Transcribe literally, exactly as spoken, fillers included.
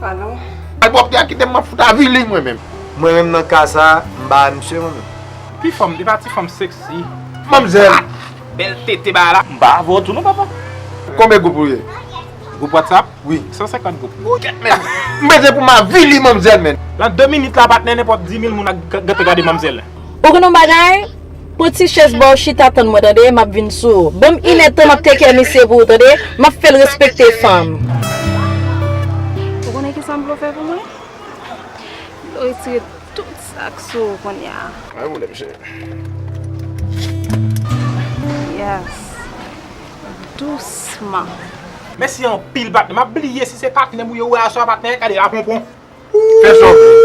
Alò. Al pwòpte a kite m, m ap fout avili mwen menm. Mwen menm nan ka sa, m pa misye mwen menm. Ti fanm, e pa ti fanm seksi. Manmzèl. Bèl tete ba la. M pa avè w tou non papa. Konbyen gwoup ou ye? Gwoup WhatsApp? Wi. San senkant gwoup. M bezwen pou m avili manmzèl menm. Nan de minit la patnè, nenpòt di mil moun ap g- gentan gade manmzèl. Ou konn yon bagay? Pran ti chèz ba w chita tann mwen tande, m ap vin sou ou. Ban m inèdtan m ap teke misye pou ou tande, m ap fè l respekte fanm. Ou konnen ki sa m vle w fè pou mwen? M vle w retire tout sa k sou ou kounye a. Ay, ou lè, mesye. Yes. Dousman. Mèsi anpil patnè. M ap bliye si se patnè m ou ye, ou wè aswè patnè, gade la ponpon. Fè sa w vle.